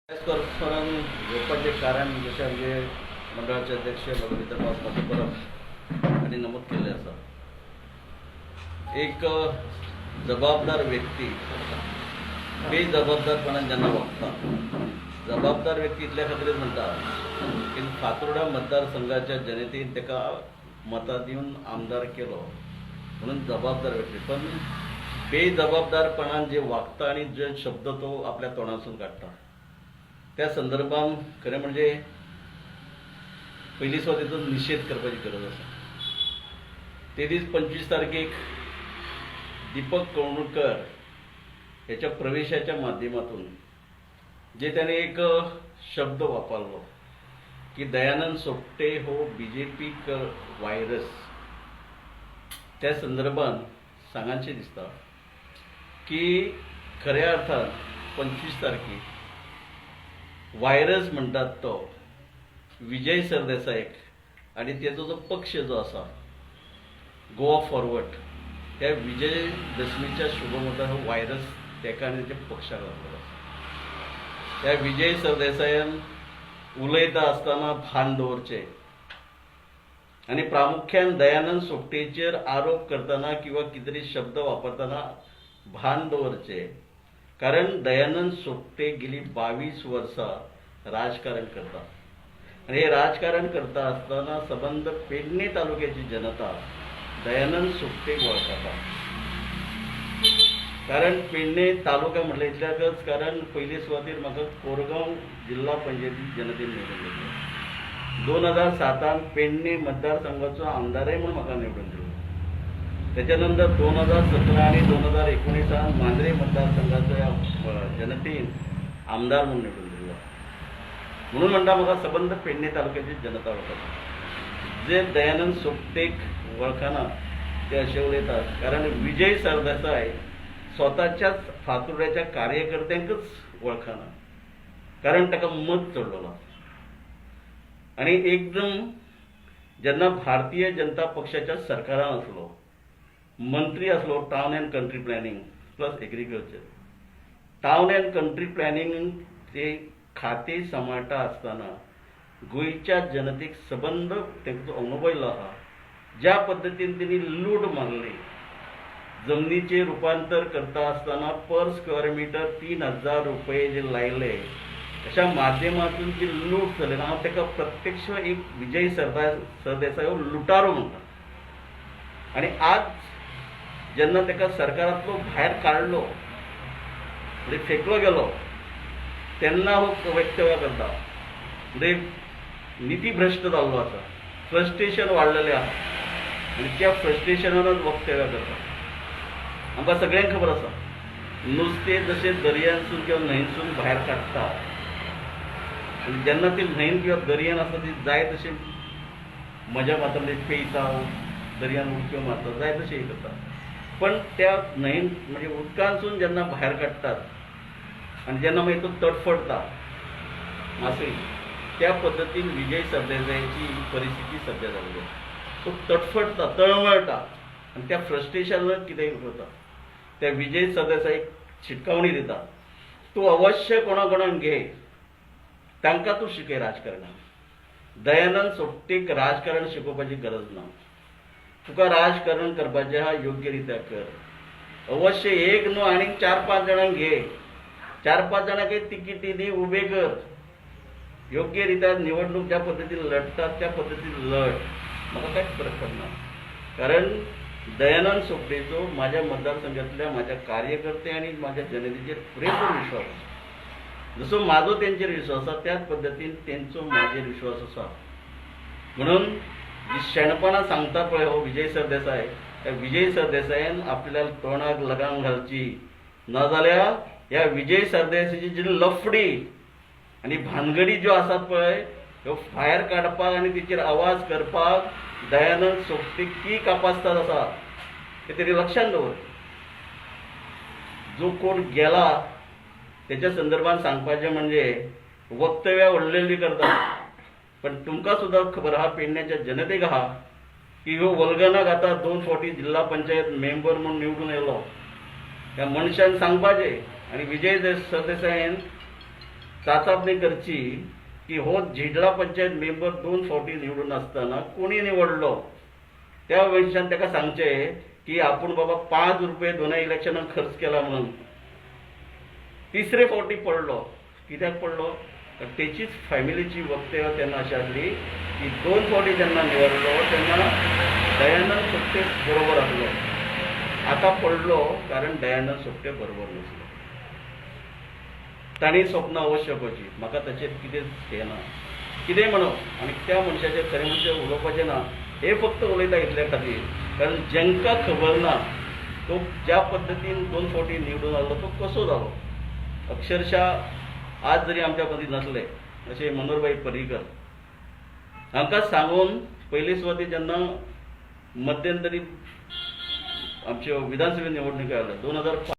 Press conference घेवपाचें कारण, जशें आमचे मंडळाचे अध्यक्ष म्हजो मित्र बाब परब हांणी नमूद केल्लें आसा, एक जबाबदार व्यक्ती बेजबाबदारपणान जेन्ना वागता, जबाबदार व्यक्ती इतल्या खातीरच म्हणटा की फातोर्डा मतदारसंघाच्या जनतेन ताका मतां दिवन आमदार केलो म्हणून जबाबदार व्यक्ती, पण बेजबाबदारपणान जे वागता आनी जे शब्द तो आपल्या तोंडासून काडटा त्या संदर्भान खरें म्हणजे पयली सुवात तेचो निशेध करपाची गरज आसा. ते दीस 25 तारखेक दीपक कवळूणकर ह्याच्या प्रवेशाच्या माध्यमातून जे त्याने एक शब्द वापरलो की दयानंद सोपटे हो बीजेपी व्हायरस, त्या संदर्भान सांगांचें दिसता की खऱ्या अर्थान 25 तारखेक व्हायरस म्हणटात तो विजय सरदेसायक आनी तेजो जो पक्ष जो आसा गोवा फॉरवर्ड, त्या विजय दशमीच्या शुभमुहूर्तार हो व्हायरस तेका आनी तेच्या पक्षाक लागलेलो आसा. त्या विजय सरदेसायान उलयता आसतना भान दवरचें आनी प्रामुख्यान दयानंद सोपटेचेर आरोप करतना किंवा कितें तरी शब्द वापरतना भान दवरचें, कारण दयानंद सोपटे गेली 22 वर्सां राजकारण करता आनी हे राजकारण करता आसतना सबंद पेडणे तालुक्याची जनता दयानंद सोपटेक वळखता. कारण पेडणे तालुका म्हटल्यार इतल्याकच, कारण पयले सुवातेर म्हाका कोरगांव जिल्हा पंचायती जनतेन निवडून दिल्लो. 2007 पेडणे मतदारसंघाचो आमदारय म्हूण म्हाका निवडून दिलो. त्याच्या नंतर 2017 आणि 2019 मांद्रे मतदारसंघाचो ह्या जनतेन आमदार म्हणून निवडून दिल्लो. म्हणून म्हणटा, म्हाका सबंद पेडणे तालुक्याची जनता वळखता. जे दयानंद सोपटेक वळखना ते अशे उलयतात, कारण विजय सरदेसाय स्वताच्याच फातुर्ड्याच्या कार्यकर्त्यांकच वळखना, कारण ताका मत चडलेलो आसा. आनी एकदम जेन्ना भारतीय जनता पक्षाच्या सरकारान आसलो, मंत्री आसलो, town and country planning plus agriculture, town and country planning ते खातें सांबाळटा आसतना गोंयच्या जनतेक सबंद तेंचो अनुभव आयलो आहा. ज्या पद्दतीन तेणी लूट मारली, जमनीचे रुपांतर करता आसतना पर स्क्वेअर मिटर 3000 रुपये जे लायले, अशा माध्यमातून जी लूट जाली, हांव ताका प्रत्यक्ष एक विजय सरदेसाय हो लुटारो म्हणटा. आनी आज जेन्ना ताका सरकारांतलो भायर काडलो, म्हणजे फेकलो गेलो, तेन्ना हो वक्तव्य करता. म्हणजे नितीभ्रश्ट जाल्लो आसा, फ्रस्ट्रेशन वाडलेलें आहा आनी त्या फ्रस्ट्रेशनानच वक्तव्य करता. आमकां सगळ्यांक खबर आसा, नुस्तें जशें दर्यांतसून किंवा न्हंयसून भायर काडटा आनी जेन्ना ती न्हंयन किंवा दर्यान आसा ती जाय तशी मजा मारता, म्हणजे पेयता, दर्यान उडक्यो मारता, जाय तशें हें करता. पण त्या न्हंयन म्हणजे उदकांतसून जेन्ना भायर काडटात आनी जेन्ना मागीर तो तडफडटा मासळी, त्या पद्दतीन विजय सरदेसायाची परिस्थिती सध्या जाल्ली आसा. तो तडफडटा, तळमळटा आनी त्या फ्रस्ट्रेशनान कितें करता. त्या विजय सरदेसाईक शिटकावणी दिता, तूं अवश्य कोणा कोणाक घे, तांकां तूं शिकय राजकारणान. दयानंद सोपटेक राजकारण शिकोवपाची गरज ना. तुका राजकारण करपाचें आहा, योग्य रित्या कर. अवश्य एक न्हू, आनीक चार पांच जाणांक घे, चार पांच जाणांक तिकेटी दी, उबे कर. योग्य रित्या निवडणूक ज्या पद्दतीन लढतात त्या पद्दतीन लढ, म्हाका कांयच फरक पडना. कारण दयानंद सोपटेचो माझ्या मतदारसंघातल्या माझ्या कार्यकर्ते आनी माझ्या जनतेचेर पुरेपूर विश्वास आसा. जसो म्हाजो तेंचेर विश्वास आसा, त्याच पद्दतीन तेंचो म्हाजेर विश्वास आसा. म्हणून जी शेणपणां सांगता पळय हो विजय सरदेसाय, त्या विजय सरदेसायान आपल्या तोंडाक लगाम घालची, नाजाल्यार ह्या विजय सरदेसायची जी लफडी आनी भानगडी ज्यो आसात पळय, ह्यो भायर काडपाक आनी तेचेर आवाज करपाक दयानंद सोपटे की कापास्ताद आसा ते तेणी लक्षात दवर. जो कोण गेला त्याच्या संदर्भात सांगपाचें म्हणजे वक्तव्यां व्हडलेली करता, पण तुमकां सुद्दां खबर आहा, पेडण्याच्या जनतेक आहा की ह्यो वल्गनाक आतां 2 फावटी जिल्हा पंचायत मेंबर म्हूण निवडून येयलो. ह्या मनशान सांगपाचें आनी विजय सरदेसायन चाचापणी करची की हो जिल्हा पंचायत मेंबर 2 फावटी निवडून आसतना कोणी निवडलो त्या मनशान ताका सांगचें की आपूण बाबा 5 रुपये दोनय इलेक्शनाक खर्च केला म्हणून. तिसरे फावटी पडलो. कित्याक पडलो? तर तेचीच फॅमिलीची वक्तव्य तेन्ना अशी आसली की 2 फावटी जेन्ना निवडलो तेन्ना दयानंद सोपटे बरोबर आसलो, आतां पडलो कारण दयानंद सोपटे बरोबर नासलो. तांणी स्वप्नां अवश्य पळोवची, म्हाका ताचेर कितेंच हें ना, कितेंय म्हणो. आनी त्या मनशाचेर खरें म्हणजे उलोवपाचें ना, हे फक्त उलयता इतल्या खातीर कारण जांकां खबर ना तो ज्या पद्दतीन 2 फावटी निवडून आयलो तो कसो जालो. अक्षरशः आज जरी आमच्या मदीं नासले अशे मनोहरभाई पर्रीकर हांकां सांगून पयले सुवातेर जेन्ना मध्यंतरी आमच्यो विधानसभा निवडणुकी आयल्यो 2005